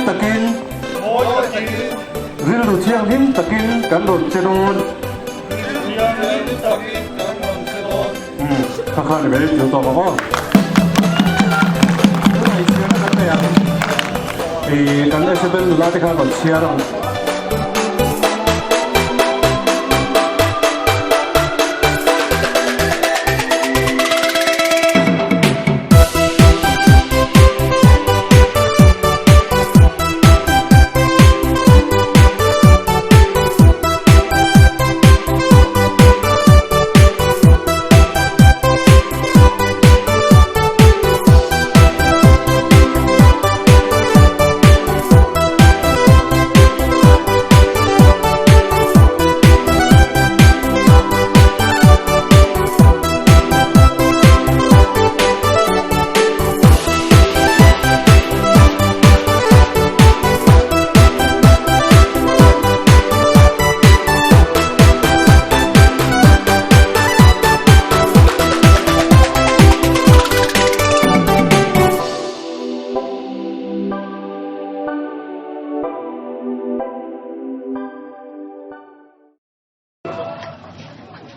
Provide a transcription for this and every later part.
takin, rilru thianghlim takin kan rawn che dawn. Kha kha ni mai chu tawk ang aw. Tunah inchhiarna kan nei ang. Ih kan SFL nula te khan rawn chhiar ang.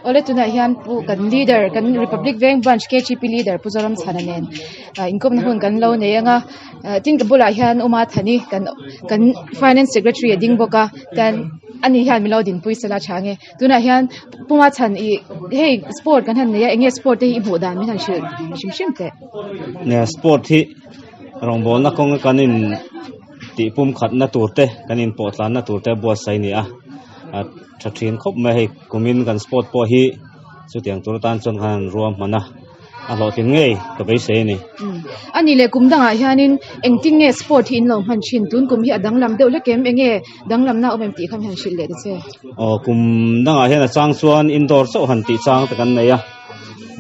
Awle tunah hian pu kan leader kan Republic Veng branch K_G_P leader Pu Zoramchhana nen ah inkawmna hun kan lo nei ang a ah tin ka bulah hian Uma Thani kan kan finance secretary a ding bawk a tan ani hian min lo dinpui sela tha ang e tunah hian Pu Machhan ih hei sport kan han nei a eng nge sport te hi i hmuh dan min han hrilh hrim hrim teh. Nia sport hi rawngbawlna kawnga kan in tih pum khatna tur te kan in pawh tlanna tur te buatsaih a ni a a tha thin khawp mai a hei kumin kan sport pawh hi chutiang tur atan chuan khan an ruam hman a a hlawhtlin ngei ka beisei a ni. A nih leh kum dangah hianin engtin nge sport hi in lo hman thin tun kum hi a danglam deuh hlek em eng nge danglamna awm em tih kha mi han hrilh leh ta che. Aw kum dangah hian a chang chuan indoor chauh han tih chang te kan nei a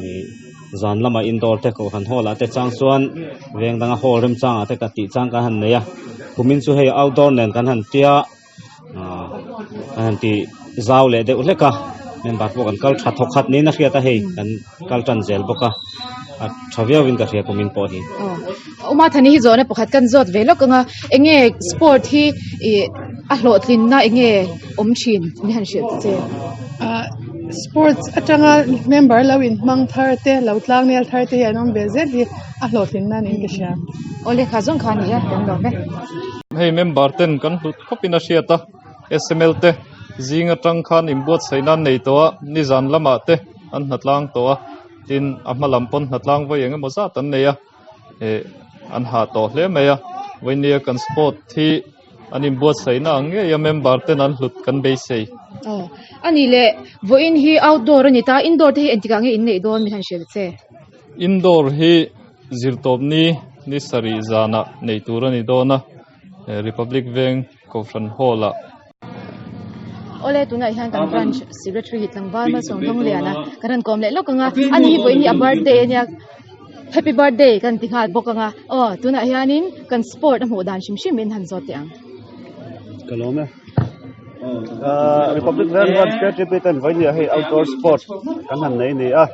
ih zan lamah indoor te kohhran hall ah te chang chuan veng danga hall remchangah te ka tih chang kan han nei a kumin chu hei outdoor nen kan han tia ah kan han ti zau leh deuh hlek a member pawh kan kal tha thawk khat niin a hriat a hei kan kal tan zel bawk a a tha viau in ka hria kumin pawh hi. Aw Uma Thani hi zawhna pakhat kan zawt ve lawk ang a eng nge sport hi ih a hlawhtlinna eng nge awm thin min han hrilh ta che. Ah sports atanga member lo inhmang thar te lo tlang nel thar te hi an awm ve zel hi a hlawhtlinna niin ka hria. Aw lehkha zawng kha a ni a kan lawm e. Hei member ten kan hlut khawp in a hriat a SML te zing atang khan inbuatsaih nan nei tawh a nizan lamah te an hnatlang tawh a tin a hma lam pawn hnatlang vawi eng emaw zat an nei a eh an hah tawh hle mai a vawinia kan sport hi an inbuatsaih na ang ngei a member ten an hlut kan beisei. Aw a nih leh vawiin hi outdoor a ni ta indoor te hi engtikah nge inneih dawn min han hrilh che. Indoor hi zirtawp ni ni sarih zanah nei tur a ni dawn a Republic Veng Kohhran Hall ah. Awle tunah hian kan branch secretary hi tlangval Malsawm Dawngliana kan rawn kawm leh lawk ang a ani hi vawiin hi a birthday ania happy birthday kan ti nghal bawk ang a aw tunah hianin kan sport a hmuh dan hrim hrim in han zawt teh ang. Ka lawm e. Republic Veng branch KTP ten vawiin hi hei outdoor sport kan han nei a ni a.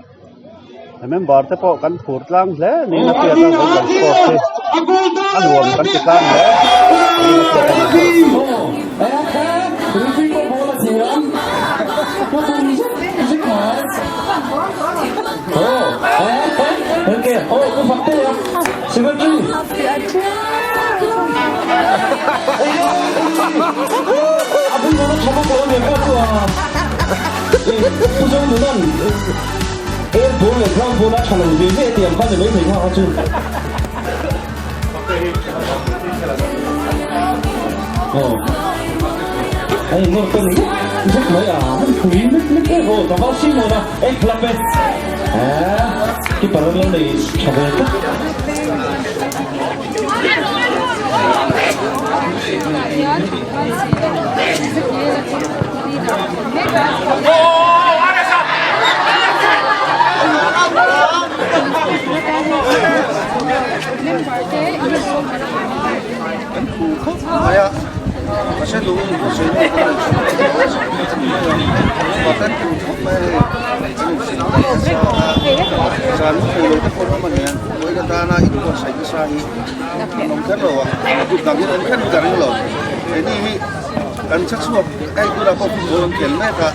Member te pawh kan phur tlang hle niin a hriat a vawiin kan sport hi a nuam kan ti tlang hle niin a hriat a ni. Air ball leh ground ball a tha lo ve ve tih ang kha ni mai thei kha kha chu. Aw. Hei nawr tawn zek zek mai a, an phui mek mek em aw tlangval Simon a ek hlap e. Aa keeper an lo nei tha ve tlat. tana inbuatsaih nasa hi an awm kher lo ang, group dang hian an kher hi ka ring lo. Keini hi kan chhe chhuak hei tunah pawh football an khel mek a.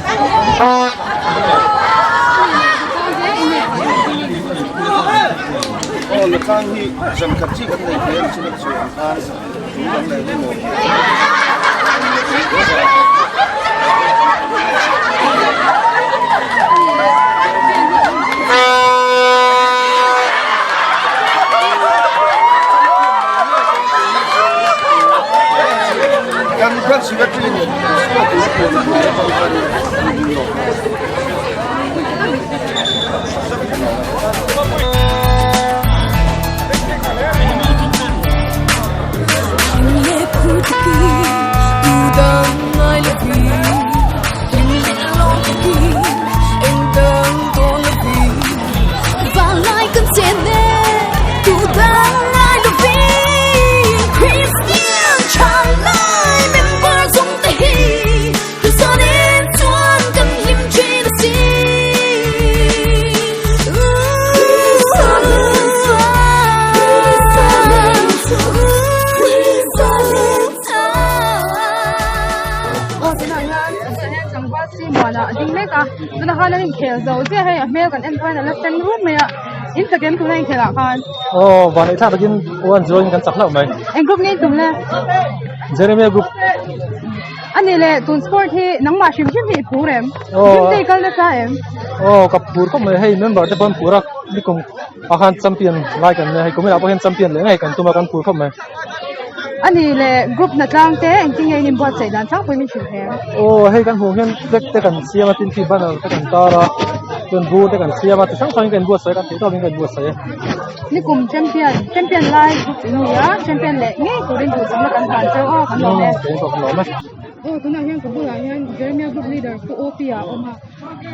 Aw Latlang hi zan khat chi kan nei thei a ni chu chu ang khan tum dang leh emaw. Kan branch secretary nen sport in puan a hmai atang khan an ding lawk. Aw van ei thlak takin one zero in kan chak hlauh mai. Eng group nge tum le? Jeremia group. Ani le tun sport hi nangmah hrim hrim hi i phur em? Gym te i kal nasa em? Aw ka phur khawp mai hei member te pawh an phur a nikum ah khan champion lai kan nia hei kumin ah pawh hian champion leh ngei kan tum a kan phur khawp mai. Ani le group hna tlang te engtin nge in inbuatsaih dan tlangpui min hrilh hle? Aw hei kan hmuh hian flag te kan siam a tin khi banner te kan tar a chuan bur te kan siam a chi hrang hrangin kan inbuatsaih a kan theih tawkin kan inbuatsaih a. Nikum champion champion lai group in ni a champion leh ngei turin duhsakna kan hlan cheu a kan lawm e. Kan lawm e. Aw tunah hian ka bulah hian Jeremia group leader Pu OP a awm a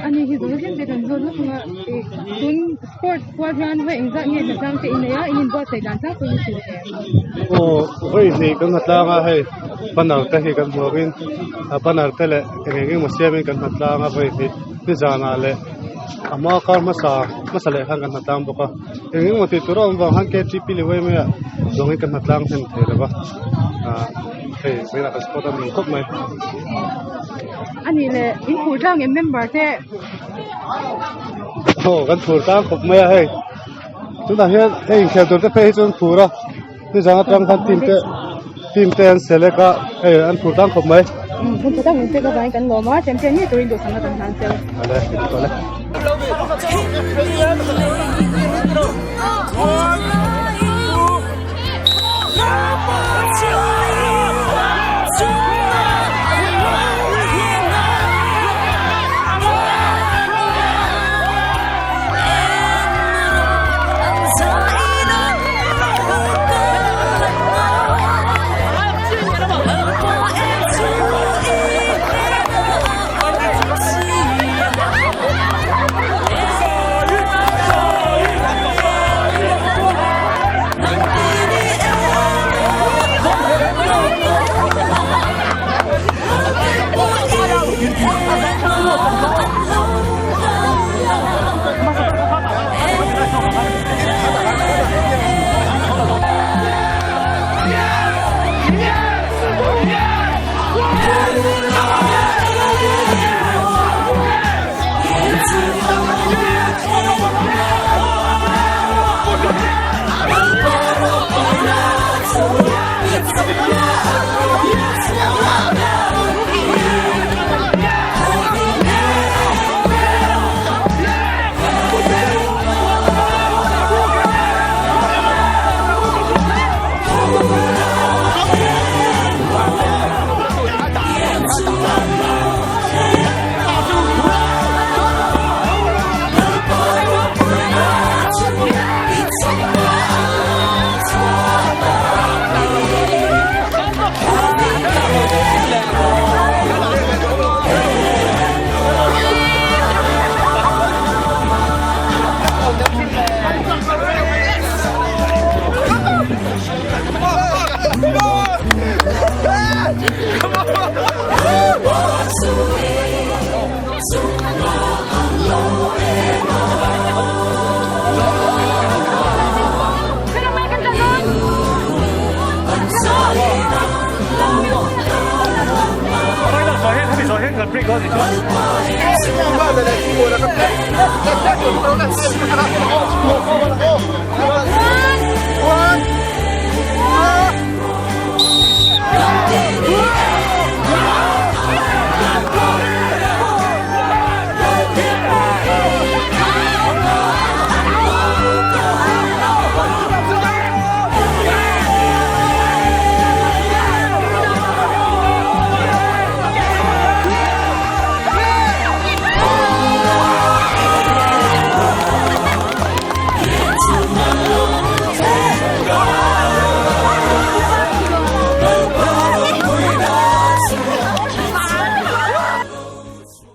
ani hi zawng hlim te kan zawt lawk ang a ih tun sports kual hian vawi engzat nge hnatlang te i nei a in inbuatsaih dan tlangpui in hrilh em. Aw vawi hnih kan hnatlang a hei banner te hi kan hmuh angin a banner te leh eng eng emaw siamin kan hnatlang a vawi hnih nizanah leh a hma kar hmasa hmasa leh khan kan hnatlang bawk a eng eng emaw tih tur a awm vang khan ktp leh yma ah zawngin kan hnatlang hnem thei lo va ah hei vawiinah kan sport a nuam khawp mai. Ani leh in phur tlang em member te. Aw kan phur tlang khawp mai a hei tunah hian hei inkhel tur te phei hi chu an phur a nizan atang khan team te team te an select a hei an phur tlang khawp mai. Hun tha tak min pek avangin kan lawm a champion ngei turin duhsakna kan hlan cheu. Ale ale.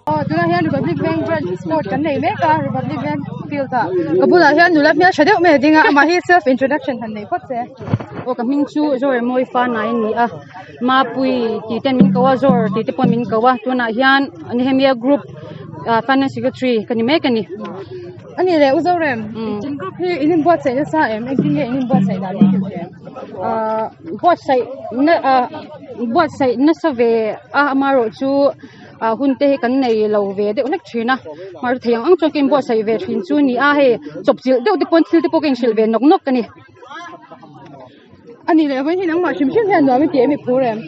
Aw tunah hian Republic Bank branch sport kan nei mek a Republic Bank field ah ka bulah hian nula hmeltha deuh mai a ding a amah hi self introduction han nei phawt se. Aw ka hming chu Zawremawi Fanai a ni a Mapui tih ten min ko a Zawr tih te pawh min ko a tunah hian Nehemia group ah finance secretary ka ni mek a ni. A ni leh U Zorem in group hi in inbuatsaih nasa em engtin nge in inbuatsaih dan hi thil em? Ah buatsaih na ah buatsaih nasa ve a amaherawhchu ah hun te hi kan nei lo ve deuh hlek thin a mar thei ang ang chuan ka inbuatsaih ve thin chu a ni a hei chawpchilh deuh te pawn thil te pawh ka inhrilh ve nawk nawk a ni. A ni leh vawiin hi nangmah hrim hrim hian nuam i ti em i phur em?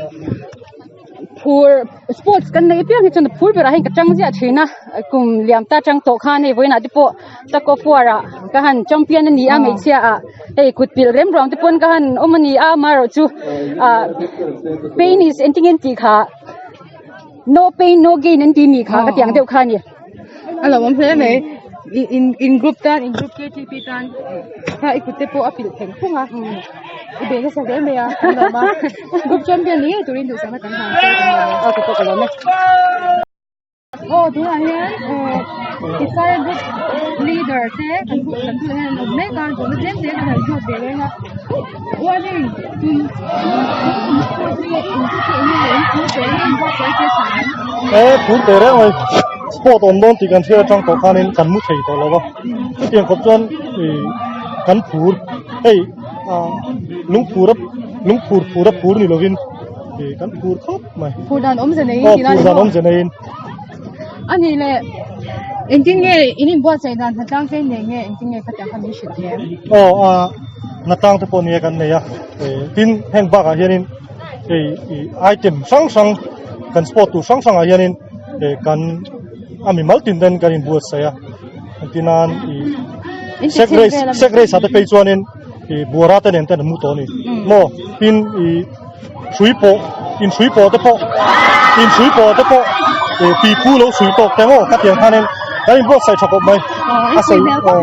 Phur sports kan neih apiang hi chuan a phur berah hian ka tang ziah thin a kum liam ta tang tawh khan hei vawiinah te pawh tug of war ah ka han champion a ni a hmeichhia ah hei kut pilh rem ruang te pawn ka han awm a ni a amaherawhchu ah pain is engtin nge an tih kha. No pain no gain an ti mi kha ka tiang deuh kha a ni. A lo awm hle mai. In in group tan in group KTP tan kha i kut te pawh a pilh pheng phung a. I bei nasa hle mai a an lawm a. Group champion ni ngei turin duhsakna kan hlan che kan lawm e. Aw ka pawh ka lawm e. Aw tunah hian Isaiah group leader te kan kan bulah hian an awm mek a zawhna tlem te kan han zawt ve reng a. Warning tun tun kum sport hi in chu chu enge in phur teh reng in buatsaih te tha em? E phur teh reng mai sport awm dawn tih kan hriat atang tawh khanin kan mu thei tawh lo va chutiang khawp chuan ih kan phur hei ah lungphur a lungphur phur a phur ni lovin ih kan phur khawp mai Phur dan awmze neiin aw phur dan awmze neiin. A nih leh engtin nge in inbuatsaih dan hnatlang te nei nge engtin nge khatiang kha min hrilh thei em? Aw a hnatlang te pawh nia kan nei a tin heng bakah hianin hei ih item hrang hrang kan sport tur hrang hrangah hianin kan a mimal tin ten kan inbuatsaih a engtin nan ih sek race sek race ah te phei chuanin ih buara te nen ten an mu tawh a ni maw tin ih. Hrui pawh inhrui pawh te pawh inhrui pawh te pawh eh pipu lo hrui tawk te maw khatiang khanin kan inbuatsaih tha khawp mai a sawi aw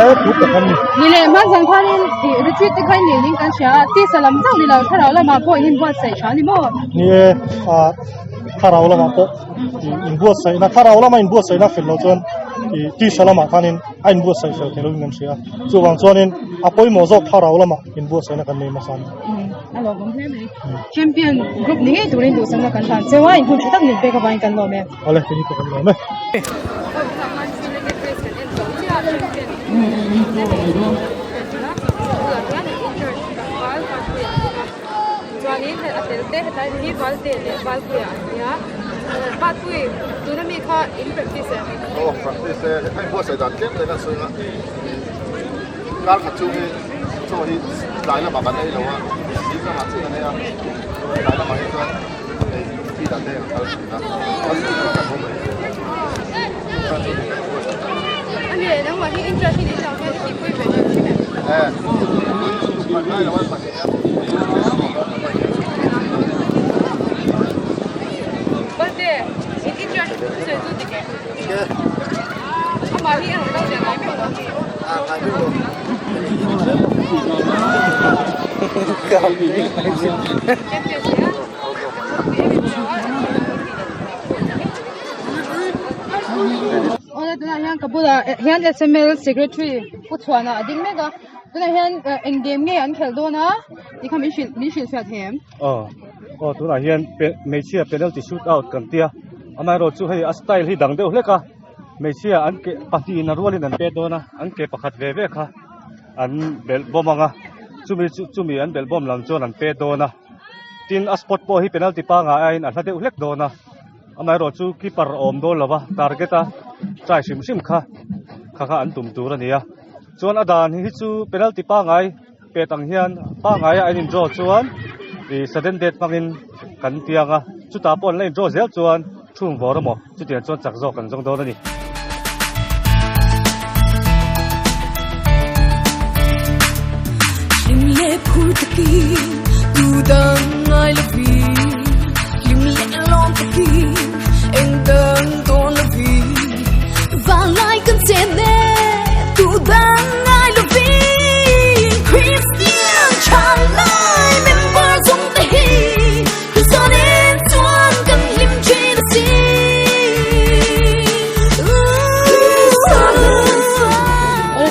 eh phut tak an ni. Ni leh hmanzang khanin ih retreat te kha in nei ning kan hria a tisa lam chauh ni lo thlarau lamah pawh in inbuatsaih tha a ni maw? Ni e ah thlarau lamah pawh ih inbuatsaihna thlarau lama inbuatsaihna fel loh chuan ih tisa lamah khanin a inbuatsaih fel thei lovin kan hria a chuvang chuanin a pawimawh zawk thlarau lamah inbuatsaihna kan nei hmasa a ni. A lawmawm hle mai. Champion group ni ngei turin duhsakna kan hlan cheu a, in hun tha tak min pek avangin kan lawm e. Awle, kei pawh kan lawm e. Chuanin a tel te hetlai hi Valte leh Valpuia an nia. Valpui, tuna mi kha in practice em? Aw, practice e. A inbuatsaih dan tlem te kan sawi a. Kar khat chhung hi chaw hi tlai lamah kan ei lo a, zing lamah chiah kan ei a, tlai lamah hi chuan ei field ah te kan kal thin a, kan zing chu kan haw mai zel a, chuan chu ni kan buatsaih dan chu. A ni, nangmah hi interest hi ni lo hian i tihpui ve hrim hrim em? E, tihpui chu hman ngai lo a, pahnih a, Balte, in interest thusawi chu dik em? Dik e. Amah hi a rawn kal ve ngai meuh lo. Awle tunah hian ka bulah hian SML secretary Pu Chhuana a ding mek a tunah hian eng game nge an khelh dawn a tih kha min hrilh min hrilh hriat thei em? Aw aw tunah hian hmeichhia penalty shoot out kan tia amaherawhchu hei a style hi dang deuh hlek a. Hmeichhia an ke pahnihin a rualin an pet dawn a, an ke pakhat ve ve kha an belh bawm ang a, chumi chu chumi an belh bawm lam chuan an pet dawn a, tin a spot pawh hi penalty pangai aiin a hla deuh hlek dawn a. Amaherawh chu keeper a awm dawn lo va, target a try hrim hrim kha kha kha an tum tur a ni a. Chuan a dan hi chu penalty pangai pet ang hian pangaia an in draw chuan ih sudden death hmangin kan tiang a, chutah pawh an la in draw zel chuan thum vawr emaw chutiang chuan chak zawk kan zawng dawn a ni.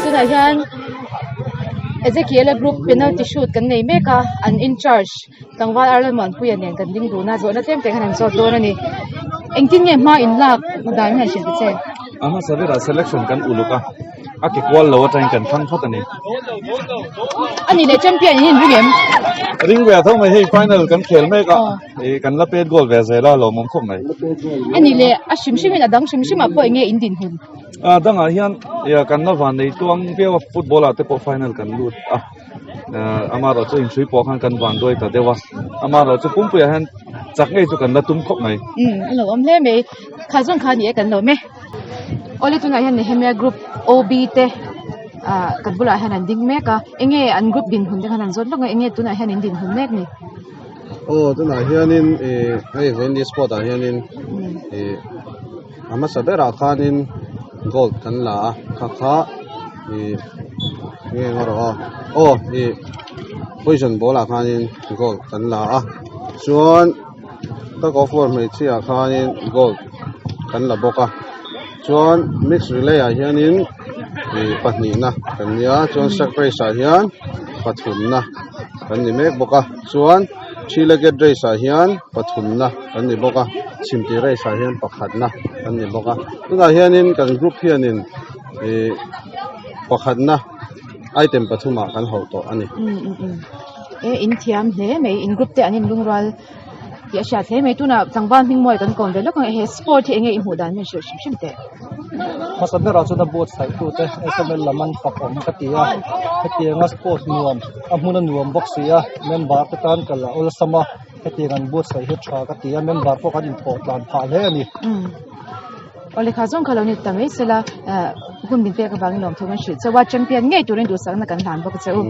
Tunah hian Ezekiel-a group penalty shoot kan nei mek a an in charge tlangval Arlalmuanpuia nen kan ding dun a zawhna tlem te khan an zawt dawn a ni engtin nge hma in lak dan hian hrilh ta che. A hmasa berah selection kan uluk a. A ke kual lo atangin kan thlang phawt a ni. A ni leh champion in inring em? Ring ve a tho mai hei final kan khel mek a eh kan la pet goal ve zel a lawmawm khawp mai. A ni leh a hrim hrim in a dang hrim hrim ah pawh enge in din hun? A dangah hian eh kan la van nei tuang viau a football ah te pawh final kan lut a eh amaherawh chu inhrui pawh khan kan van duai ta deuh a amaherawh chu pumpuiah hian chak ngei chu kan la tum khawp mai. Umm a lo awm hle mai kha zawn kha a ni e kan lawm e. Awle tunah hian Nehemia group OB te ah kan bulah hian an ding mek a enge an group dinhmun te khan an zawt lawk a enge tunah hian in dinhmun mek ni. Aw tunah hianin ih hei Vendy sport ah hianin ih a hmasa berah khanin gold kan la a kha kha ih enge eng erawh a aw ih poison ball ah khanin gold kan la a chuan. Tug of war hmeichhia ah khanin gold kan la bawk a chuan mix relay ah hianin ih pahnihna kan nia chuan sack race ah hian pathumna kan ni mek bawk a chuan three legged race ah hian pathumna kan ni bawk a chhimtih race ah hian pakhatna kan ni bawk a tunah hianin kan group hianin ih pakhatna item pathumah kan hauh tawh a ni. E in thiam hle mai in group te an in lungrual tih a hriat hle mai tunah tlangval hming mawi kan kawm ve lawk ang he sport hi enge i hmuh dan min hrilh hrim hrim teh. Hmasa berah chuan a buatsaih tu te SML lam an fak awm ka ti a hetianga sport nuam a hmun a nuam bawk si a member te tan kal a awlsam a hetiang an buatsaih hi tha ka ti a member pawh kan inpawh tlan phah hle a ni. Aw lehkha zawng kha lo ni ta mai sela eh hun min pek avangin lawmthu kan hrilh chauh a champion ngei turin duhsakna kan hlan bawk che u.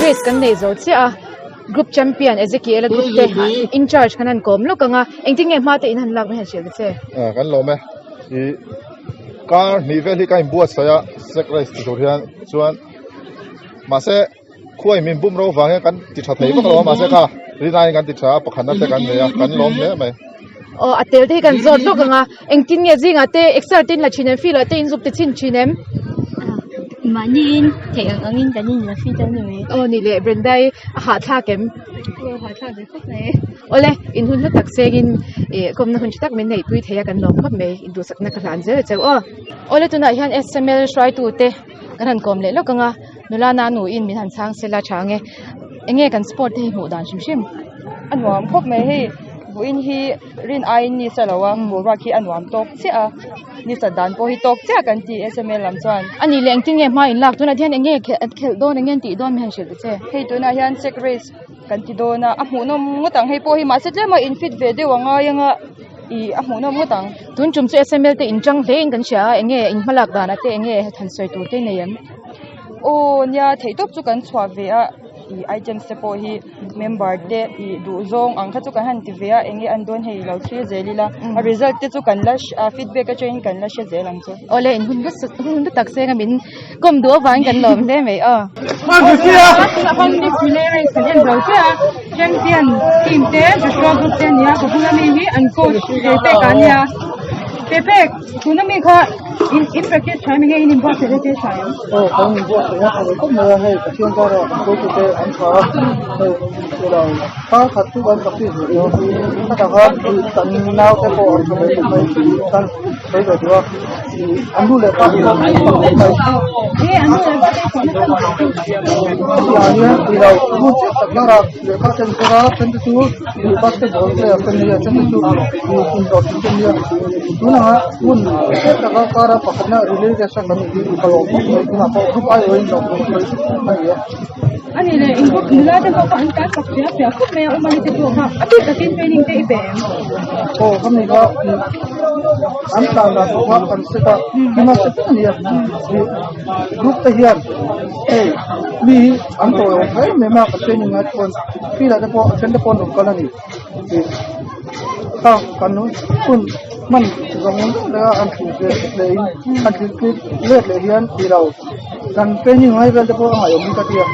Race kan nei zo chiah a group champion Ezekiel a group te in charge khan an kawm lawk ang a engtin nge hma te in han lak mai han hrilh ta che. Kan lawm e ih car hnih vel hi ka inbuatsaih a sack race ti tur hian chuan mahse Khuai min bum ro vang hian kan ti tha thei vak lo a mahse kha rinaiin kan ti tha a pakhatna te kan nei a kan lawm hle mai. Aw a tel te hi kan zawt lawk ang a engtin nge zingah te exer te in la thin em feel ah te in zuk ti chhin thin em? Mahniin theih ang angin kan in la fit a ni mai. Aw ni leh Brendai a hahthlak em? Aw hahthlak ve khawp mai. Awle in hun hlu tak sengin ih kawmna hun tha tak min neihpui thei a kan lawm khawp mai induhsakna ka hlan zel cheu aw. Awle tunah hian SML hruaitu te kan han kawm leh lawk ang a. Nula na nuin min han chhang sela tha ange. Enge kan sport te hi hmuh dan hrim hrim? A nuam khawp mai hei vawiin hi rin aiin ni sa lo a boruak hi a nuam tawk chiah a ni sat dan pawh hi tawk chiah kan ti SMA lam chuan. A nih leh engtin nge hma in lak tunah hian enge khelh dawn enge an tih dawn min han hrilh ta che. Hei tunah hian check race kan ti dawn a a hmuhnawm ngawt ang hei pawh hi mahse tlema in fit ve deuh a ngai anga ih a hmuhnawm ngawt ang. Tun tum chu SML te in tang hle in kan hria a enge in hmalak danah te enge han sawi tur te nei em? Aw nia theih tawp chu kan chhuah ve a ih items te pawh hi member te ih duh zawng ang kha chu kan han ti ve a enge an dawn hei lo thlir zel ila a result te chu kan la feedback atangin kan la hre zel ang chu. Awle in hun hun tak seng a min kawm duh avangin kan lawm hle mai aw. Champion team te Joshua group te ania ka bula mi hi an coach Pepek a nia Pepek tuna mi kha in in practice tha em enge in inbuatsaih na te tha em? Aw kan inbuatsaih a tha ve khawp mai a hei Pathian zara kan coach te an tha a hei ilo kar khat chu kan practice ve tawh a khatah khan kan nau te pawh an tha ve khawp mai kan sawi ve duh a an nu leh pa te pawh an tha khawp mai. Enge an nu leh pa te chhuahna chhan chu? Hetiang hian ilo hun chiah tak zara lehkha ken zara then te chu basketball player te nia then te chu indoor te nia tunah hun chiah taka kara pakhatna relay race a kan nih hi ka lawm khawp mai tunah pawh group aiawhin lawm khawp mai a ni a. A ni le in group nula te pawh kha an tan chak fiah fiah khawp mai a awm a ni te pawh kha a bik takin training te i pe em? Aw ka ni kha an tlan dan pawh kha kan set a hema set a ni a group te hian hei mi hi an tawiawm tha em em a ka training ngai chuan field ah te pawh a then te pawh an rawn kal a ni tih kha kan hun hman zawng zawng a an hmuh ve thut leh in an thil tih let leh hian ti lo kan training ngai vel te pawh a ngaihawm in ka tia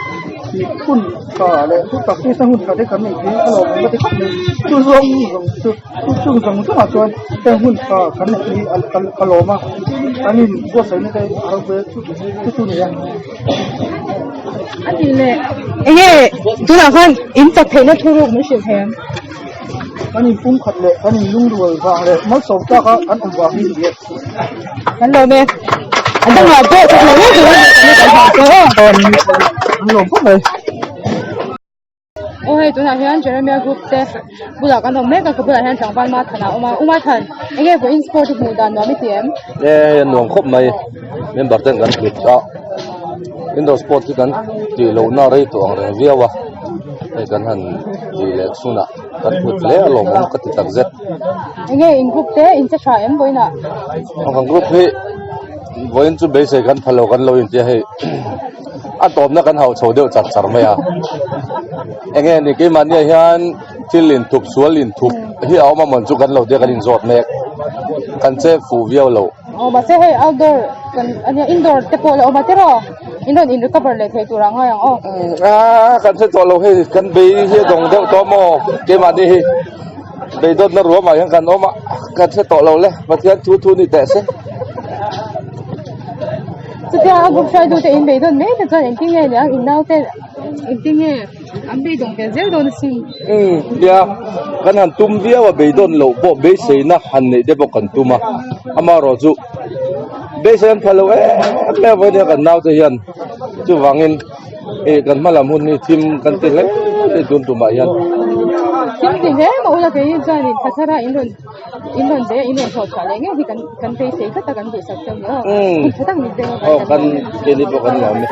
tih hun tha leh chu practice na hun tha te kan neih hi a lawmawm ka ti khawp mai chu zawng zawng chu chung zawng zawngah chuan heng hun tha kan neih hi ka lawm a kan in buatsaih na te a ropui a chu chu ni a. A ni le enge tunah khan in chak theihna thuruk min hrilh thei ang. Kan in pumkhat leh kan in lungrual vang leh malsawm tlak a kan awm vang hi ni e. Kan lawm e. A dangah pawh chak lo ngei tur a ni kan hah tawh aw. An lawm khawp mai. Aw hei tunah hian Jeremia group te bulah kan awm mek a ka bulah hian tlangval Mathan a awm a. U Mathan enge vawiin sport i hmuh dan nuam i ti em? E nuam khawp mai member ten kan hlut a indoor sport hi kan tih lohna rei tawh ang reng viau a hei kan han tih leh chhunah kan hlut hle a lawmawm ka ti tak zet. Enge in group te in che tha em vawiinah? Kan group hi vawiin chu beisei kan pha lo kan lo intia hei a tawpna kan hauh chho deuh char char mai a enge ni keimahniah hian thil inthup sual inthup hi a awm a mawn chu kan lo tia kan inzawt mek kan che fuh viau lo. Aw mahse hei outdoor kan ania indoor te pawh la awm a tiraw in rawn in recover leh thei tur ah ngai ang aw. Ah kan hre tawh lo hei kan bei hi a dawng deuh tawh maw keimahni hi beidawtna ruamah hian kan awm a kan hre tawh lo le Pathian thu thu ni teh se. Chutia a group hruaitu te in beidawn mai te chuan engtin nge niang in naute engtin nge an beidawng tel zel dawn asin. Umm nia kan han tum viau a beidawn loh pawh beiseina han neih te pawh kan tum a amaherawh chu beisei an pha lo em em a nia kan naute hian chuvangin ih kan hma lam hun hi thim kan ti hle mai tun tumah hian. Thim ti hle mah ula kei chuan in thla thar a in rawn in rawn be in rawn thawh chhuah leh ngei hi kan kan beisei tlat a kan duhsak cheu ni aw hun tha tak ni deuh aw kan keini pawh kan lawm e.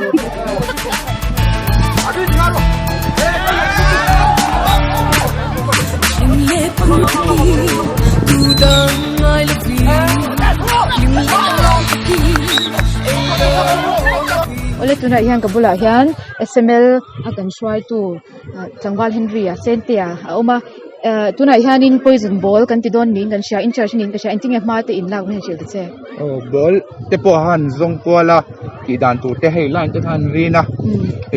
Awle tunah hian ka bulah hian SML a kan hruaitu tlangval Henry a Sentea a awm a eh tunah hianin poison ball kan ti dawn niin kan hria in charge niin ka hria engtin nge hma te in lak mai hrilh ta che. Aw ball te pawh han zawng kual a tih dan tur te hei line te khan rin a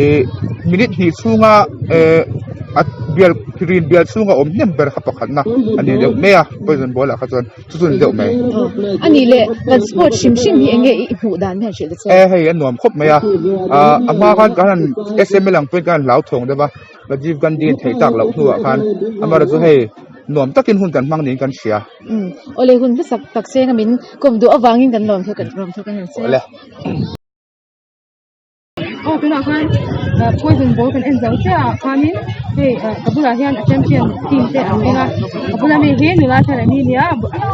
ih minute hnih chhunga eh a bial rin bial chhunga awm hnem ber kha pakhatna a ni deuh mai a poison ball ah kha chuan chu chu a ni deuh mai. A nih leh kan sport hrim hrim hi eng nge i hmuh dan hian hrilh ta che. E hei a nuam khawp mai a ah a hma khan kan han SML ang pawhin kan han hlauthawng deuh a. Rajiv Gandhi in theih tak loh hnuah khan amaherawh chu hei nuam takin hun kan hmang niin kan hria. Umm awle hun hmasak tak senga min kawm duh avangin kan lawm thu kan lawm thu kan han sawi. Awle. Aw tunah khan poison ball kan en zo chiah ah khanin hei ka bulah hian a champion team te an ding a ka bula mi hi nula thar a ni nia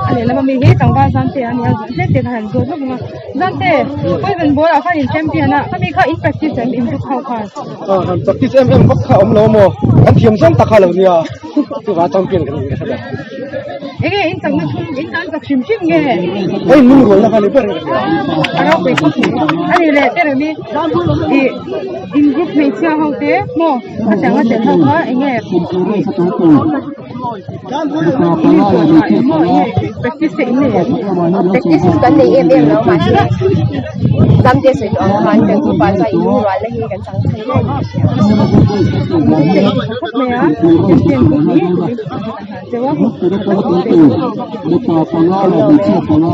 a lehlam ami hi tlangval zam te a nia zan te kha han zawt vak vak a zam te poison ball ah khan in champion a khami kha in practice em in group ho khan. Aw han practice em em vak kha awm lo maw kan thiam zawng tak kha lo nia chuvang a champion kan ni ka hre ber. Enge in chakna thum in tan chak hrim hrim nge? Hei lung rualna kha ni ber in ka hria. A ropui khawp mai. A ni leh te remi i in group hmeichhia ho te maw a chang a tel ho kha enge? In inpawh tha em maw enge practice te in nei em? Practice chu kan nei em em lo mahse Zamte sawi tawh ang khan kan group ah chuan inlungrualna hi kan chang thei ber in ka hria. Group te in tha khawp mai a, champion pawh hi kumin chu kan han cheu a, tha tak in pek a ni.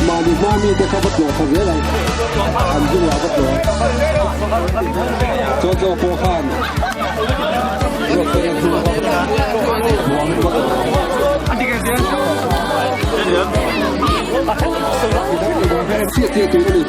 Mahni hma mi te kha va tlawh thla zel ang an zungah va tlawh chaw chaw pawh khan ruat te kan zung muang va chiah chiah tur a ni.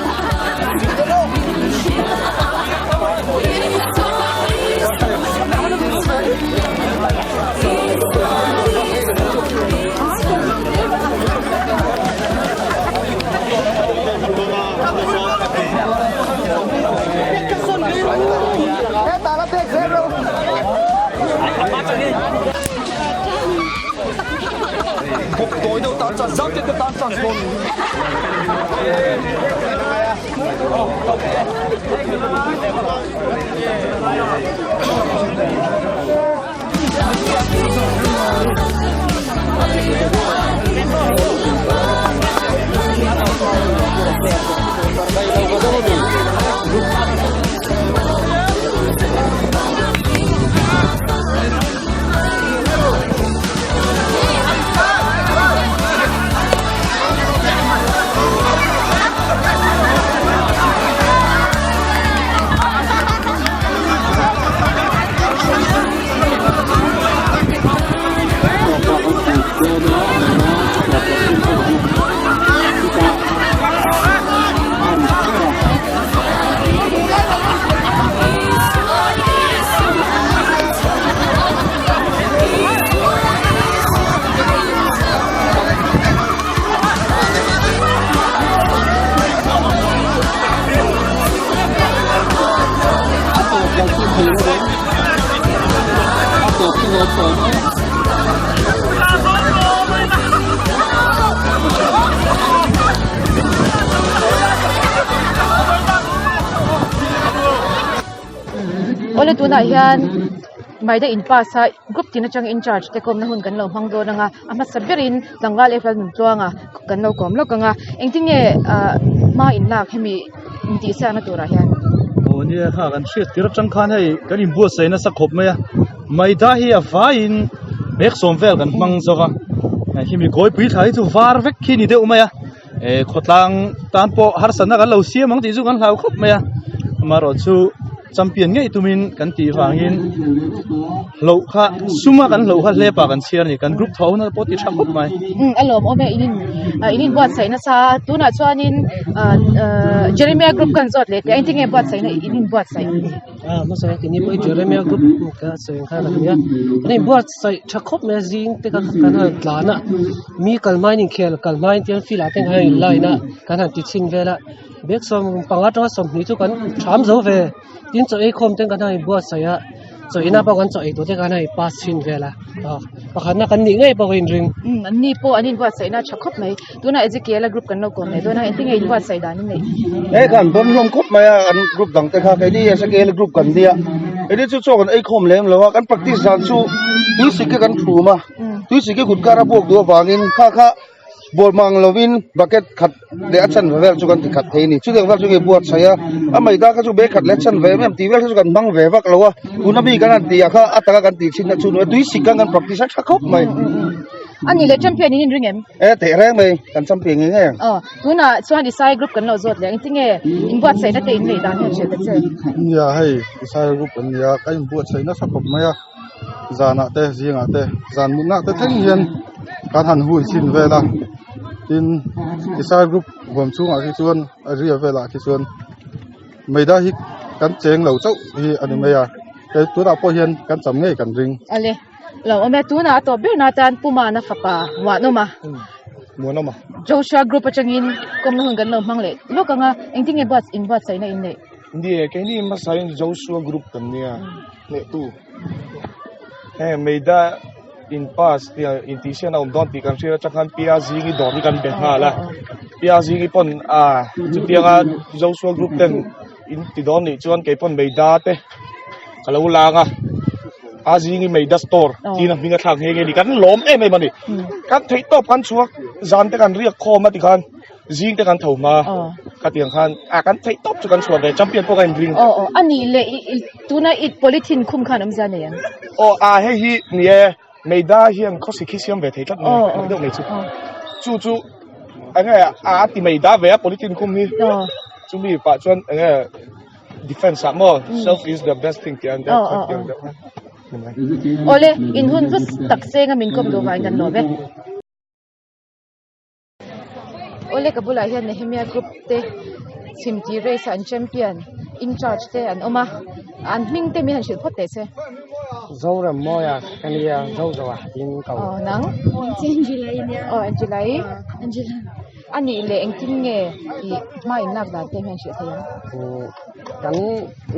Awle tunah hian Maida in pass a group tin atang in charge te kawmna hun kan lo hmang dawn ang a a hmasa berin tlangval April Nuntluanga kan lo kawm lawk ang a engtin nge ah hma in lak hemi intihsiakna turah hian. Aw nia kha kan hriat tir atang khan hei kan inbuatsaih nasa khawp mai a Maida hi a vaiin bag sawm vel kan hmang zo va hemi kawipui thla hi chu var vek khi ni deuh mai a. Eh khawtlang tan pawh harsatna kan lo siam ang tih chu kan hlau khawp mai a amaherawh chu champion ngei tumin kan tih vangin hloh kha suma kan hloh kha hlepa kan chhiar a ni kan group tho na pawh ti tha khawp mai. Umm a lawm awm e in in in inbuatsaih nasa a tunah chuanin ah ah Jeremia group kan zawt leh teh a engtin nge buatsaihna in inbuatsaih. A hmasa hian keini pawh hi Jeremia group ka sawi ang khan a ni a kan inbuatsaih tha khawp mai a zing te kha kan han tlan a mi kal hmain inkhel kal hmain te hian field ah te kan han in line a kan han ti chhin vel a bag sawm panga atanga sawmhnih chu kan tham zo ve tin chaw ei khawm te kan han inbuatsaih a chaw ei na pawh kan chaw ei tur te kan han in pass chhin vel a pakhatna kan nih ngei pawh ka inring. Umm an ni pawh an inbuatsaih na tha khawp mai. Tunah Ezekiel-a group kan lo kawm leh dawn a, engtin nge inbuatsaih dan in neih? He kan dawn hlawm khawp mai a, an group dang te kha keini Ezekiel group kan nia. Keini chu chaw kan ei khawm lem lo a, kan practice dan chu tui sik hi kan thum a, tui sik hi kut kar a buak duh avangin kha kha ball mang lovin bucket khat leh a chanve vel chu kan ti khat thei a ni. Chutiang vel chu nge buatsaih a, a maida kha chu bag khat leh a chanve em em tih vel kha chu kan hmang ve vak lo a, tuna mi kan han tih ah kha a taka kan tih chhin na chu tui sik khan kan practice a tha khawp mai. A ni leh champion in inring em? E teh reng mai, kan champion ngei ngei ang. Aw, tunah chuan Isai group kan lo zawt leh ang, engtinge inbuatsaihna te in neih dan hian hriat ta che? Nia hei Isai group an nia, ka inbuatsaih nasa khawp mai a, zanah te zingah te zan mutna te thleng hian kan han hun chhin vel a, tin Isai group huam chhungah khi chuan a ria velah khi chuan Meida hi kan cheng lo chauh hi a ni mai a, tunah pawh hian kan cham ngei kan ring. Ale. Lo awm e, tunah a tawp ber na tan Pumana fapa Muanawma. Muanawma. Joshua group atangin kawmna hun kan lo hmang leh lawk ang a, engtin nge buat inbuatsaihna in neih? Ni e, keini hmasain Joshua group kan nia, hnehtu. Heng Meida in pass tia intihsian a awm dawn tih kan hriat atang khan Pia Zingi dawr hi kan be nghal a. Pia Zingi pawn a chutianga Joshua group ten in ti dawn nih chuan kei pawn Meida te ka lo lang a. A Zingi Meida store tiin a hming a thlak nghe nghe a ni. Kan lawm em em a ni. Kan theih tawp kan chhuak zan te kan riak khawm a tikhan Zing te kan tho hma khatiang khan a kan theih tawp chu kan chhuah ve champion pawh ka in ring. Aw aw a nih leh i tuna i polythene khum khan awmzia nei ang. Aw a hei hi ni e Meida hian khawsik hi siam ve thei tlat mai mak deuh mai chu chu chu enge a ti Meida ve a polythene khum hi chumi pah chuan enge defense ah maw self is the best thing tih an deuh kha tiang deuh kha. Awle in hun hlu tak senga min kawm duh vangin kan lawm e. Awle ka bulah hian Nehemia group te chhimti race ah an champion in charge te an awm a an hming te min han hrilh phawt teh se. Zorammawia ka nia Zozoa tiin ka aw nang Angela i nia aw Angela i Angela a nih leh engtin nge ih hma in lak dan te hian hrilh thei ang. Kan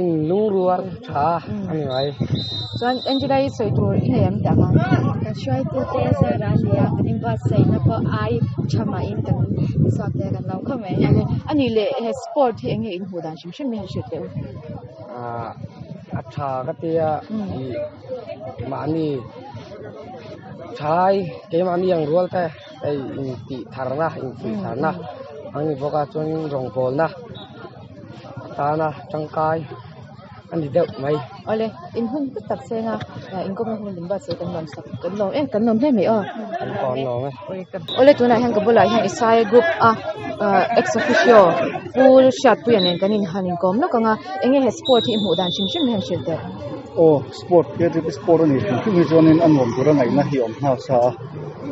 in lungrual tha a ni mai. Chuan Angela i sawi tur i nei em tah khan? Kan hruaitute zara a nia kan inbuatsaihna pawh ai tha mahin kan chhuak te kan lo khawp mai. A nih leh he sport hi eng nge in hmuh dan hrim hrim hi han hrilh teh u. Ahh a tha ka tia ih mahni thalai keimahni ang rual te hei intih tharna infuih tharna ang ni bawk a chuan rawngbawlna. Tana tangkai a ni deuh mai. Awle, in hun hlu tak seng a, inkawmna hun min buatsaih kan lawm sak, kan lawm em, kan lawm hle mai aw. Kan pawh an lawm e. Awle, tunah hian ka bulah hian Isaiah group a ex officio Pu Hriatpuia nen kan inhan inkawm lawk ang a, enge he sport hi i hmuh dan hrim hrim hi han hrilh teh. Aw, sport KTP sport a nih hrim hrim hi chuanin a nuam tura ngaihna hi a awm nghal sa a,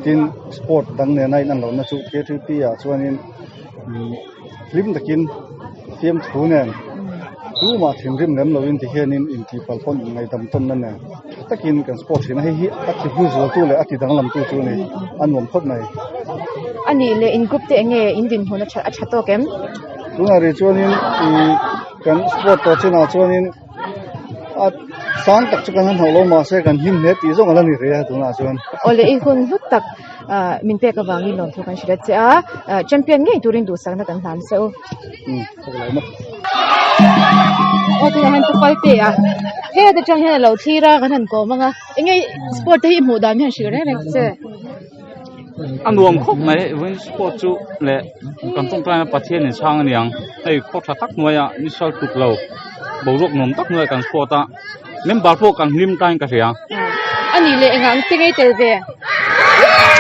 tin sport dang nena in an lohna chu KTP ah chuanin Hlim takin fiamthu nen tumah thinrim lem loin ti hianin intihpalh pawn inngaihdam tawnna nen tha takin kan sport thin a, hei hi a ti hlu zualtu leh a ti danglamtu chu a ni, a nuam khawp mai. A nih leh in group te eng nge in dinhmun a tha a tha tawk em? Tunah rih chuanin ih kan sport tawh chinah chuanin a sang tak chu kan han hauh lo mahse kan hlim hle tih zawng a la ni rih a tunah chuan. Awle i hun hlu tak. ah min pek avangin lawmthu kan hrilh a che a ah champion ngei turin duhsakna kan hlan se u aw tunah hian pu palte a heta tang hian a lo thlir a kan han kawm ang a enge sport te hi i hmuh dan hi han hrilh reng reng che a nuam khawp mai vawiin sport chu leh kan tawngtaina Pathian in chhang aniang hei khaw tha tak hnuaiah ni sal tuk lo boruak nuam tak hnuaiah kan sport a. Member pawh kan hlim tain ka hria. A nih leh engah ang te ngei tel ve?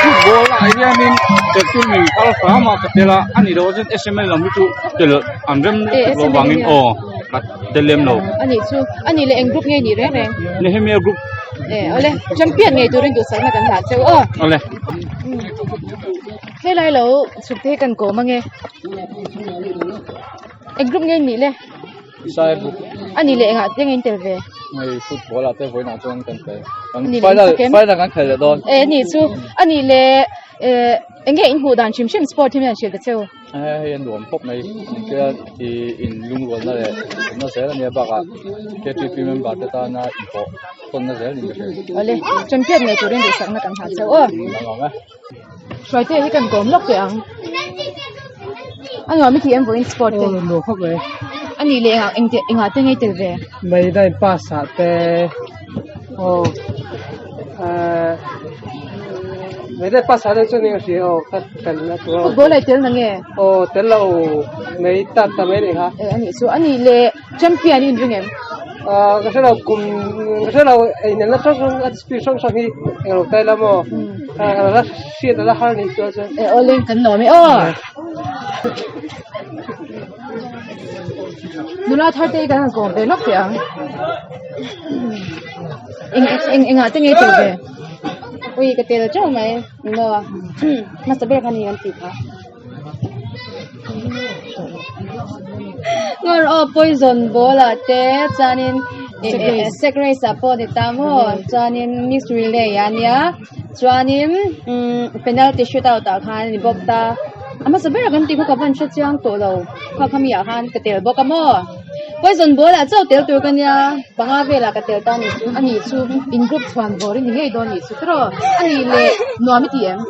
Football ah hianin tel min kal hram a ka tel a, a nih loh chuan SML lam hi chu tel an rem lutuk loh vangin aw ka tel lem lo. A nih chu, a nih leh eng group nge nih reng reng? Nehemia group. E awle, champion ngei turin duhsakna kan hlah cheu aw. Awle. Helai lo chhuk te hi kan kawm ange. Eng group nge nih le? Sai group. Ani leh engah te ngei tel ve? Hei football ah te vawiinah chuan kan tel. Kan Ani leh final in takem? final kan khel leh dawn. Eh ni chu ani leh eh enge in hmuh dan hrim hrim sport hi min han hrilh ta cheu. Eh hei a nuam khawp mai. Engtia i in lungrualna leh awmna zel ania bakah KTP member te tana inpawh tawnna zel niin ka hria. Awle champion ngei turin duhsakna kan hlan cheu aw. Kan lawm e. Hruaite hi kan kawm lawk teh ang. A nuam i tih em vawiin sport te? Aw nuam khawp mai. A nih leh engah engte engah te ngei tel ve? Maida in pass ah te aw eh maida in pass ah te chuan eng a hria aw ka tel na tur aw. Football ah i tel na nge? Aw tel lo mai ta ta mai nih kha. Eh a nih chu a nih leh champion i inring em? Ah ka hre lo kum ka hre lo inelna hrang hrang a speed hrang hrang hi englo tai la maw ah la hriat a la har ni chuan chuan. Eh awle kan lawm e aw. Nula thar te hi kan han kawm ve lawk teh ang. Eng eng engah te nge tel ve? Ui ka tel teuh mai ni maw hmasa ber kha ni kan tih kha. Ngawr aw poison ball ah te chuanin. Sack race ah pawh ni ta maw chuanin mix relay ah nia chuanin umm penalty shoot out ah khan a ni bawk ta a hmasa ber ah kan tih kha ka van hre chiang tawh lo kha kha mi ah khan ka tel bawk a maw poison ball ah chauh tel tur ka nia panga velah ka tel ta a ni chu. A nih chu in group chhuan vawr i ni ngei dawn a nih chu tiraw a nih leh nuam i ti em?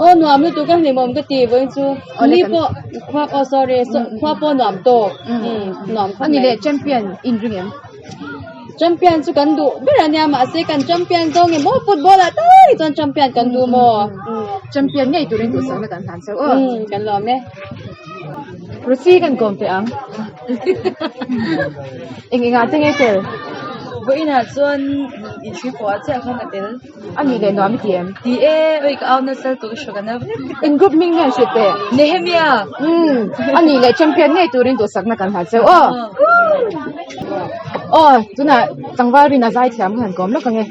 Aw nuam lutuk ka hlimawm ka ti vawiin chu ni pawh khua aw sorry khua pawh nuam tawk nuam khawp mai. A ni leh champion in ring em? Champion chu kan duh ber a nia mahse kan champion zawng emaw football ah tak hi chuan champion kan duh maw? Champion ngei turin duhsakna kan hlan chauh aw. Kan lawm e. Ruchi kan kawm teh ang. Eng engah te nge tel? Vawiinah chuan inhri pawh ah chiah khan a tel. A nih leh nuam i ti em? Ti e, oi ka au nasa lutuk i hrawk a na vek. In group hming hian hrilh teh. Nehemia! Umm, a nih leh champion ngei turin duhsakna kan hlan cheu aw. Aw, tunah tlangval rin a zai thiam ka han kawm lawk ang e.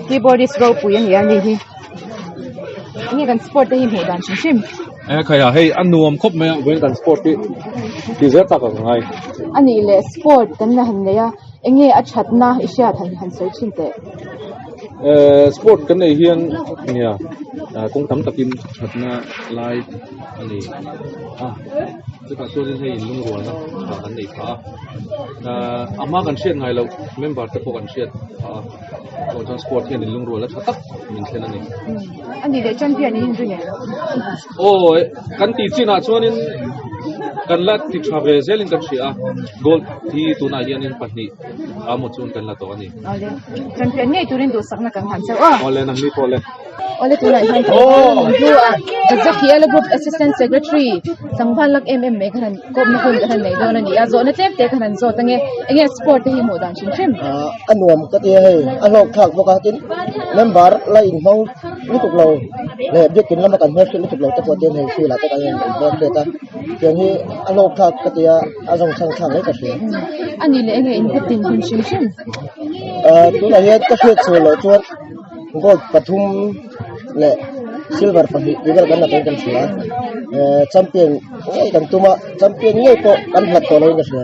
Keyboardist ropui a ni a ni hi. Enge kan sport te hi hmuh dan hrim hrim. E khaia hei a nuam khawp mai a vawiin kan sport hi ti zel tak ang ngai. A nih leh sport kan la han nei a. Enge a thatna i hriat han han sawi thin teh? Eh, sport kan nei hian nia kawng tam takin thatna lai a nei a, chutah chuanin hei inlungrualna tha kan nei phah a, a hma kan hriat ngai loh member te pawh kan hriat phah a, chuvang chuan sport hian inlungrualna tha tak min thlen a ni. A ni leh champion in inring em? Aw, kan tih chinah chuanin kan la ti tha ve zelin kan hria a, gold hi tunah hianin pahnih a maw chuan kan la tawh a ni. Awle, champion ngei turin duhsakna kan han chauh a. Awle, nangni pawh le. Awle, tunah hian tlangval min hlu a, Ezekiel Group Assistant Secretary tlangval lak em em mai kha han kawpna hun ka han nei dawn a ni a, zawhna tlem te ka han zawt ange, enge sport te hi hmuh dan hrim hrim? A nuam ka ti a hei, a hlawk thlak bawk a, tin member la inhmang lutuk lo leh biakin lama kan hmelhriat lutuk lo te pawh ten hei field ah te kan in hmelhriat a, tiang hi a hlawk thlak ka ti a, a zawngchhang thlak hle ka hria. A nih leh enge input tin hun hrim hrim? Tunah hian ka hriat chhuah loh chuan gold pathum leh silver pahnih tih vel kan la tawhin kan hria a, champion ngei kan tum a, champion ngei pawh kan hlat tawh loin ka hria.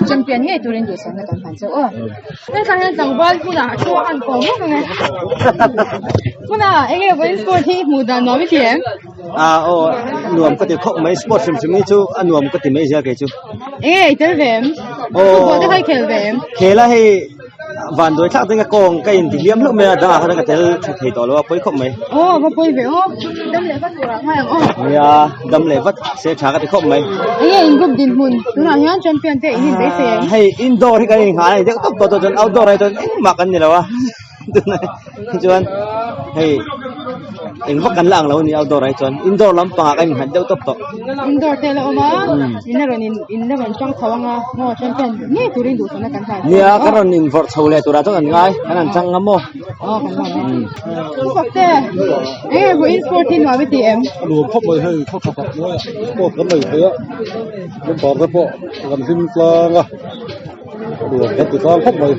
Champion ngei turin duhsakna kan hman chauh aw. Hetah hian tlangval hmunah thu a han kawm vak ang e. Hmunah enge vawiin sport hi hmuh dan nuam i ti em? Ah aw nuam ka ti khawp mai sport hrim hrim hi chu a nuam ka ti mai zia kei chu. Enge i tel ve em? Aw. Football te kha i khel ve em? Khel a hei van dawi thlak ding a kawng ka in ti hliam hlauh mai a dangah khan ka tel tha thei tawh lo a pawi khawp mai. Aw va pawi ve aw. Dam leh vat turah ngai ang aw. Nia dam leh vat se tha ka ti khawp mai. Enge in group dinhmun tunah hian champion te in inbeisei em? Hei indoor hi kan inngah a ni deuh tawp tawh chuan outdoor ah hi chuan engmah kan ni lo a. Tunah hi chuan hei eng vak kan la ang lo a ni outdoor ah hi chuan indoor lampangah kan innghat deuh tawp tawh. Indoor te la awm a in a rawn in in a rawn tang chho anga maw champion ngei turin duhsakna kan hlan Nia kan rawn invawrh chho leh turah chuan kan ngai kan han chang ngam maw. Aw kan lawm e. Thufak te enge vawiin sport hi nuam i ti em? A nuam khawp mai hei khaw tha tak hnuaiah sport kan nei thei a member te pawh kan hlim tlang a nuam kan ti tlang khawp mai.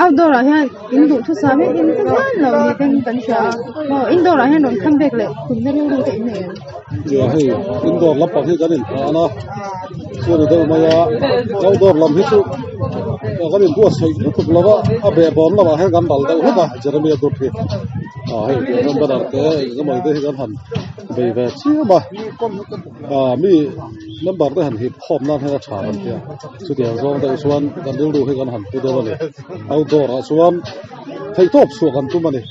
Outdoor ah hian in duh thusam in in ti zan lo ni ten kan hria a maw indoor ah hian rawn come back leh tumna rilru te in nei em? Nia hei indoor lampang hi kan inphah a chu ni deuh mai a outdoor lam hi chu kan inbuatsaih lutuk lo a a behbawm lamah hian kan dal deuh hlek a Jeremia group hi ah hei tiang hian banner te engemaw te hi kan han bei ve chiam a ah mi member te han hip khawm nan hian a tha kan tia chutiang zawng deuh chuan kan rilru hi kan han pu deuh a ni outdoor ah chuan theihtawp chhuah kan tum a ni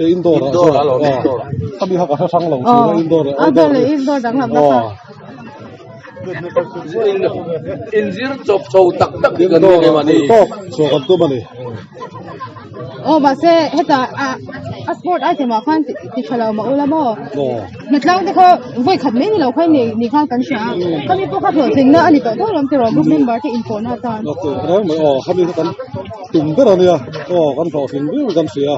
e indoor ah chuan a mi kha ka hre hrang lo thin a indoor leh outdoor leh indoor danglam na kha inzir chawp chho tak tak hi kan ni keimahni theihtawp chhuah kan tum a ni. Aw mahse hetah a a sport item ah khan ti tha lo mah ula maw hnatlang te kha vawi khat mai ni lo kha ni ni khan kan hria a khami pawh kha hlawhtlinna a ni tawh dawn lawm tiraw group member te inpawhna atan reng mai aw khami kha kan tum ber a nia aw kan hlawhtling viau kan hria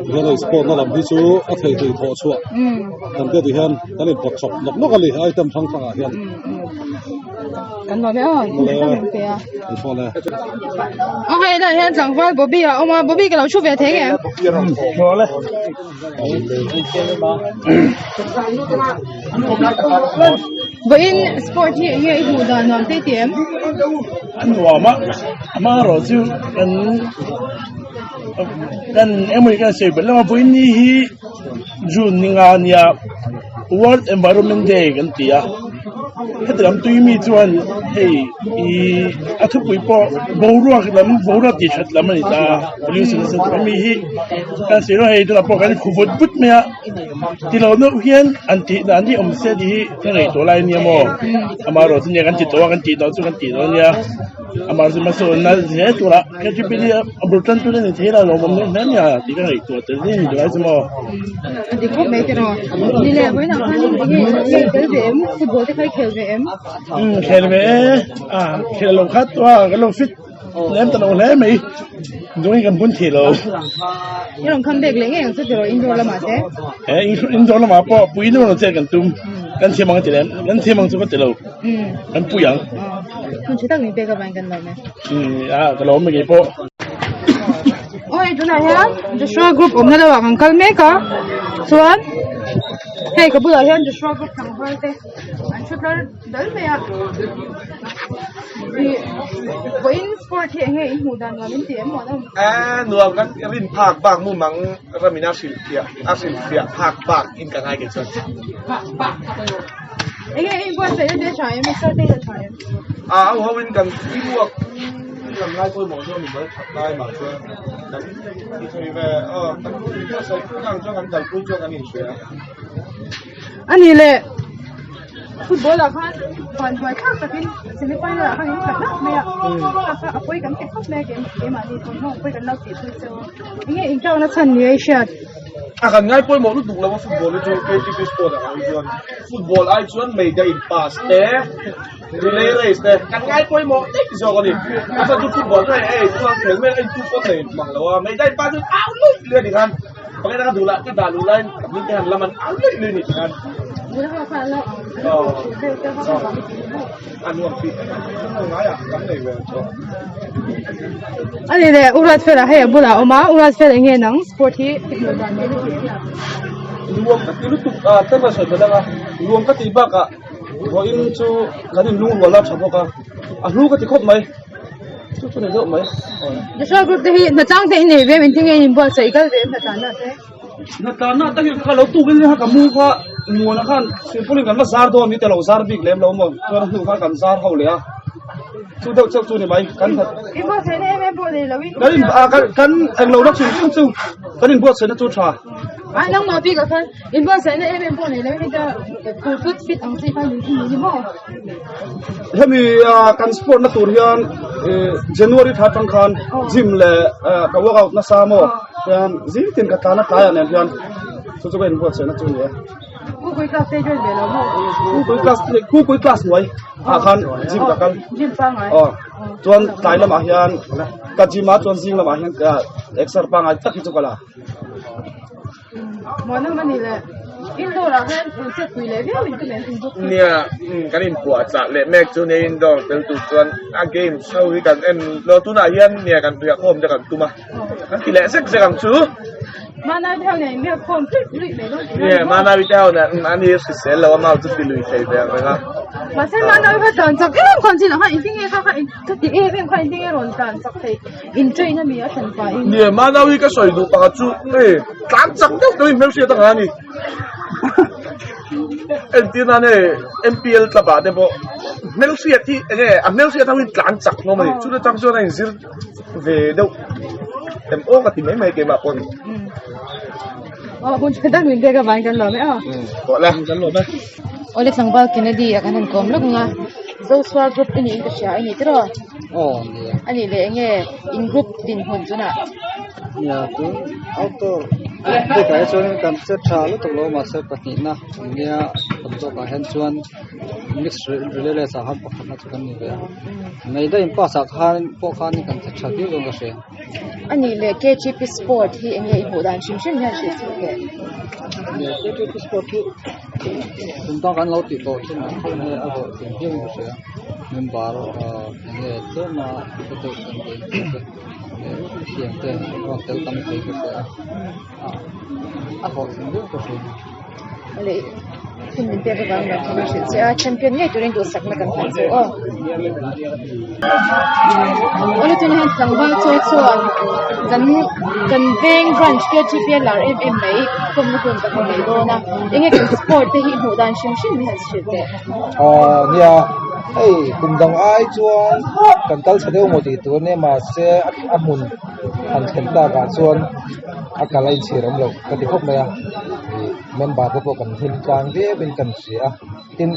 tihian hei sport na lam hi chu a thei thei thawh chhuah kan te tihian kan inpawt chawp nawk nawk a ni item hrang hrang ah hian. Kan lawm e aw, ka min pe a. Kan pawh le. A hei lah hian tlangval Bobby a awm a, Bobby ka lo thu ve thei nge? Ngaw le. Vawiin sport hi eng nge i hmuh dan nuam te i ti em? A nuam a, amaherawh chu kan kan engemaw kan sawi belh lama vawiin ni hi June ni nga nia World Environment Day kan ti a, heti lam tui mi chuan hei ih a thupui pawh boruak lam boruak tih that lam a ni ta a pollution nasa tuk a mi hi kan sawi rawh hei tunah pawh kan khu vut vut mai a. Ti lo deuh hian an tih dan hi awm se tih hi ka ngaihtuah lai ania maw amaherawh chu nia kan ti tawh a kan tih tawh chu kan tih tawh ania amaherawh chu hmasawnna zel turah K T P hi a bul tan tur a ni thei lo lawmawm dawn hle ania tih ka ngaihtuah tel zel a ni tunlai chu maw. A dik khawp mai tiraw ni le vawiinah khan eng nge i tel ve em football te kha i khel ve em? Umm khel ve e a khel lo khat tawh a kan lo fit Lem ta lo hle mai zawng hi kan bun thei lo. I rawn come back leh ngei ang chu tiraw indoor lamah te? He indoor lamah pawh pui deuh rawn chet kan tum kan thiam ang ka ti lem kan thiam ang chu ka ti lo kan pui ang. Hun tha tak min pek avangin kan lawm e. A ka lawm e keipawh. Aw hei tunah hian Joshua group awmna deuhah kan kal mek a chuan hei ka bulah hian Joshua group tlangval te an thu tlar Dal mai a ih vawiin sport hi eng nge in hmuh dan nuam in ti em maw an awm? Eh nuam kan rin phak bak mu mang ramin a hrilh fiah a hrilh fiah phak bak in ka ngai kei chuan. Eng nge in buatsaih na te a tha em i sir te hi a tha em? A ho ho in kan teamwork kan ngai pawimawh chu a ni mai that lai mah chuan kan ti thei ve aw kan buatsaih ang chuan kan kalpui chuan kan inhria. A ni le. Football ah khan van buai thlak takin semi final ah khan in tla hlauh mai a a a pawi kan ti khawp mai a keimahni pawn ho pawi kan lo tih pui chu enge in tlakna chhan ni a i hriat. A kan ngai pawimawh lutuk lo a football hi chu KTP sport ah ang chuan football ai chuan meida in pass te relay race te kan ngai pawimawh daih zawk a ni a chhan chu football chu hei hei chuan khel mek a in tu pawh nei mang lo a meida in pass chu au luih luih a ni khan. Pakhat a ka duh lah ka dah luh laiin ka hming te han lam an au luih luih ni ti khan. A nuam tih ngai ah kan nei ve tawh. A ni le U Ruatfela hei a bulah a awm a, U Ruatfela eng nge nang sport hi i hmuh dan mai lutuk hian. Nuam ka ti lutuk a tlem a sawi belh ang a, nuam ka tih bakah vawiin chu kan inlungrual a tha bawk a, a hlu ka ti khawp mai. Chu chu ni deuh mai. Joshua group te hi hnatlang te i nei ve em engtin nge in inbuatsaih i kal ve em hnatlanna te? Hnatlanna te hi kha lo tukin kha ka mu kha muana khan silpauline kan va zar dawn ni te lo zar bik lem lo maw chuan a hnu khan kan zar ho leh a chu deuh chauh chu ni mai kan hnat Inbuatsaihna em em pawh nei lo in kan in kan englo na chhung chhung chu kan inbuatsaihna chu tha. A nangmah bikah khan inbuatsaihna em em pawh nei lo in heta phur tut fit ang chi khan in ni maw? Hemi kan sport na tur hian January thla atang khan gym leh ka workout nasa maw hian zing tin ka tlan a tlaiah nen hian chu chu ka inbuatsaihna chu a ni e. Kukui class te join ve lo maw? Kukui class kukui class hnuai ah khan gym ka kal. Gym pangai. Aw chuan tlai lamah hian ka gym a chuan zing lamah hian ka exer pangai tak hi chu ka la. Muanawm a ni le. Indoor ah khan in chet pui leh viau in ka men in bawk. Nia, kan inpuah chah leh mek chu nia indoor tel tur chuan a games ho hi kan en lo tunah hian nia kan riah khawm te kan tum a. Kan ti leh zek zek ang chu. Manawi te ho nen riah khawm hluih hluih mai dawn tih Nia, Manawi te ho nen an hi hrisel lo a mau chu ti lui thei ve ang reng a. Mahse Manawi kha tlan chak em khan chin ah khan engtin nge kha kha ka ti em em kha engtin nge rawn tlan chak thei. In train a mi a hran pah in. Nia Manawi ka sawi duh pakhat chu hei tlan chak deuh deuh in hmelhriat a ngah a ni. Entir nan hei M_P_L club ah te pawh hmelhriat hi enge a hmelhriat ho hi tlan chak hlawm a ni. Chu chang chuan a inzir ve deuh em aw ka ti mai mai keimah pawh a ni. Aw hun tha tak min pek avangin kan lawm e aw. Tawh le kan lawm e. Awle tlangval Kennedy a kan han kawm lawk ang a, Zosua group i niin ka hria a ni tiraw? Aw nia. A nih leh enge in group dinhmun chunah? Nia tun outdoor bikah hi chuan kan che tha lutuk lo mahse pahnihna an nia tam zawkah hian chuan mix relay race ah khan pakhatna chu kan ni ve a mai daih in pass ah khan pawh khan kan che tha viau dawn ka hria. A nih leh K_G_P sport hi enge i hmuh dan hrim hrim hian hrilh chhuak teh? Nia K_G_P sport hi tum tan kan lo tih tawh thin ang khan hei a hlawh tling viau in ka hria. Member eng nge tlem a hre deuh kan nei te leh thiam te rawn tel tam thei ka hria a a hlawhtling viau ka hria. Leh. Hun min pek avangin kan thawm a hrilh che a, champion ngei turin duhsakna kan hlan che aw. Awle tunah hian tlangval chaw chuan kan kan veng branch KTP a lar em em mai kawmna hun kan han nei dawn a, enge kan sport te hi hmuh dan hrim hrim hi han hrilh teh. Aaa nia hei kum dang ai chuan kan kal chhe deuh maw tih tur ania mahse a hmun han thlen takah chuan a kal a inchhir awm lo ka ti khawp mai a ih member te pawh kan hlim tlang viau in kan hria a tin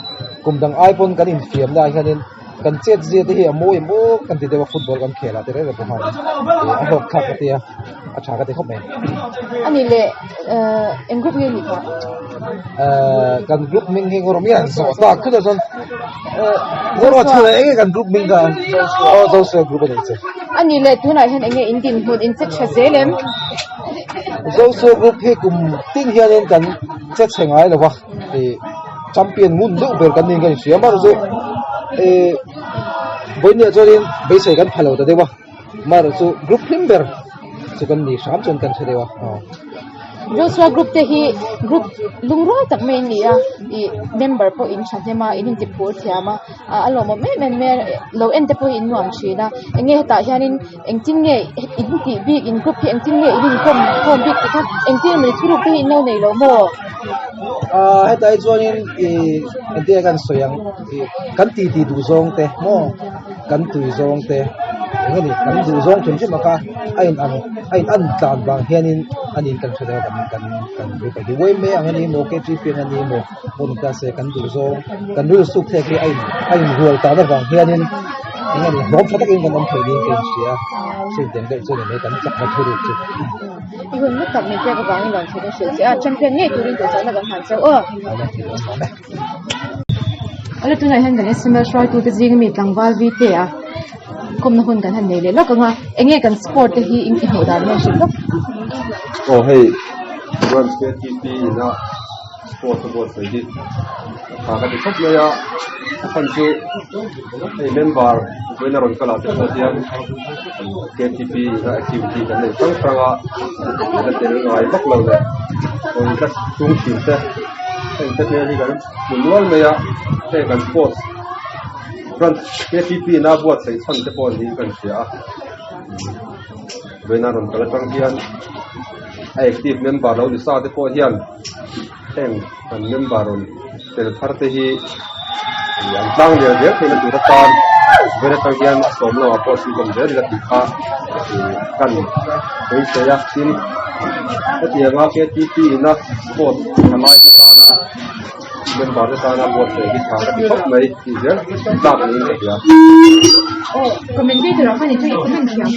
kum dang ai pawn kan infiam na ah hianin kan chet zia te hi a mawi em aw kan ti deuh a football kan khel ah te reng reng pawh khan ih a hlawk thlak ka tia a tha ka ti khawp mai. Ani leh eh eng group nge ni kha? Eh kan group hming hi ngawrh miah zawh tak thut ah chuan eh ngawrh a thil eng nge kan group hming kha aw Joshua group a nih chu. Ani leh tunah hian eng nge in dinhmun in che tha zel em? Joshua group hi kum tin hianin kan che chhe ngai lo va ih champion ngun deuh ber kan niin ka inhria amaherawhchu eh vawinia chuanin beisei kan pha lo ta deuh a amaherawhchu group hlim ber chu kan ni hram chuan kan hre deuh a aw. Joshua group te hi group lungrual tak mai an ni a ih member pawh in thahnem a in inti phur thiam a a lawmawm em em mai a lo en te pawh hi in nuam thin a eng nge hetah hianin engtin nge in tih bik in group hi engtin nge in inkawm khawm bik tih kha engtin emaw ni thuruk te hi in lo nei lo maw? Aaa hetah hi chuanin ih engtin nge kan sawi ang ih kan ti ti duh zawng te maw kan tui zawng te eng nge ni kan duh zawng hrim hrim a kha a in ang a in an tlan vang hianin a nin kan hre deuh a kan kan kan group ah hi uaime ang a ni maw ktp ang a ni maw pawh ni ta se kan duh zawng kan rilru suk thlek hi a in a inrual tan avang hianin eng nge ni hlawm tha takin kan awm thei niin ka inhria chutiang deuh chu a ni mai kan chakna thuruk chu. I hun hlu tak min pek avangin lo thut a hrilh che a, champion ngei turin duhsakna kan han chauh aw. Ala tunah hian kan SML hruaitute zing ami tlangval VT a kawmna hun kan han nei leh lawk ang a, eng nge kan sport te hi in hmuh dan nge hrilh lawk. Aw hei branch KTP ina sport a buatsaih hi tha ka ti khawp mai a, a chhan chu hei member vawiin a rawn kal ah te pawh hian KTP ina activity kan nei hrang hrang a, la tel ngai vak lo leh rawn tla chung thin te heng te hmel hi kan hmu nual mai a, heng kan sports branch KTP ina buatsaih chhan te pawh niin kan hria a. Vawiin a rawn kal atang hian a active member lo ni sa te pawh hian heng kan member rawn tel thar te hi an tlang lian zel theihna tur atan vawiin atang hian a sawm lamah pawh chhunzawm zel ila tih kha kan beisei a tin hetianga ktp ina sport thalai te tana member te tana buatsaih hi tha ka ti khawp mai tih zel tlak niin ka hria. Aw commentator ah khan i comment thiam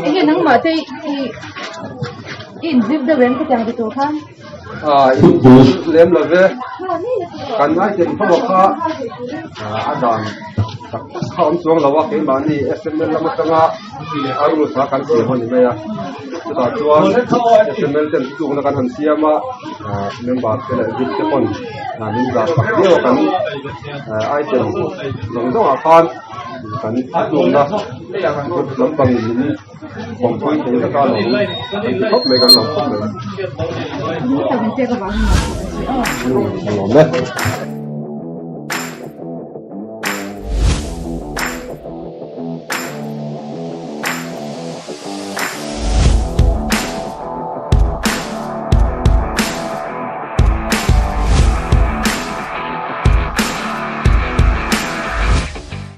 enge nangmah te i i inzir deuh em khatiang ti tur khan Ah in lem lo ve kan item ho kha a dan tak tak kha awm chuang lo a keimahni SML lam atanga a rules a kan siam a ni mai a chutah chuan SML ten tlukna kan han siam a member te leh group te pawn min zah tak viau a kan item zawng zawng ah khan kan tlukna group lampang in min pawmpui thei vek a lo kan ti khawp mai kan lawm khawp mai. Lawm e.